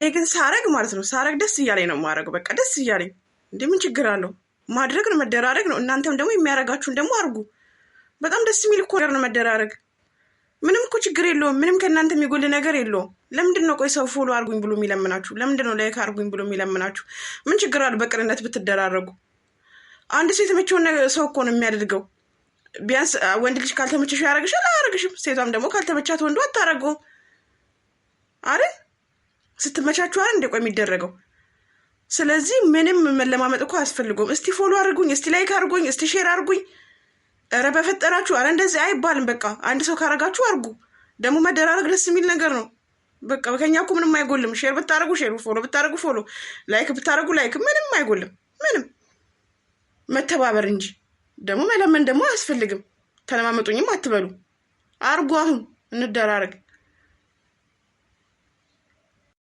እኔ ግን ሳረግ ማለት ነው፣ ሳረግ ደስ እያለኝ ነው የማረገው። በቃ ደስ እያለኝ። እንዴ፣ ምን ችግር አለው? ማድረግ ነው፣ መደራረግ ነው። እናንተም ደግሞ የሚያረጋችሁን ደግሞ አርጉ። በጣም ደስ የሚል እኮ ነገር ነው መደራረግ። ምንም እኮ ችግር የለውም። ምንም ከእናንተ የሚጎል ነገር የለውም። ለምንድን ነው ቆይ ሰው follow አርጉኝ ብሎ የሚለምናችሁ? ለምንድን ነው like አርጉኝ ብሎ የሚለምናችሁ? ምን ችግር አለው በቅንነት ብትደራረጉ? አንድ ሰው የተመቸውን ሰው እኮ ነው የሚያደርገው። ቢያንስ ወንድ ልጅ ካልተመቸሽ ያደርግሻል፣ አያደርግሽም። ሴቷም ደግሞ ካልተመቻት ወንዱ አታደርገውም አይደል? ስትመቻችሁ አይደል እንደ ቆይ የሚደረገው? ስለዚህ ምንም መለማመጥ እኮ አያስፈልገውም። እስቲ follow አድርጉኝ፣ እስቲ like አድርጉኝ፣ እስቲ share አድርጉኝ። ኧረ በፈጠራችሁ፣ ኧረ እንደዚህ አይባልም። በቃ አንድ ሰው ካረጋችሁ አድርጉ። ደግሞ መደራረግ ደስ የሚል ነገር ነው። በቃ ከኛ እኮ ምንም አይጎልም። Share ብታደርጉ share፣ follow ብታደርጉ follow፣ like ብታደርጉ like፣ ምንም አይጎልም። ምንም መተባበር እንጂ ደግሞ መለመን ደግሞ አያስፈልግም። ተለማመጡኝም አትበሉ። አርጉ። አሁን እንደራረግ።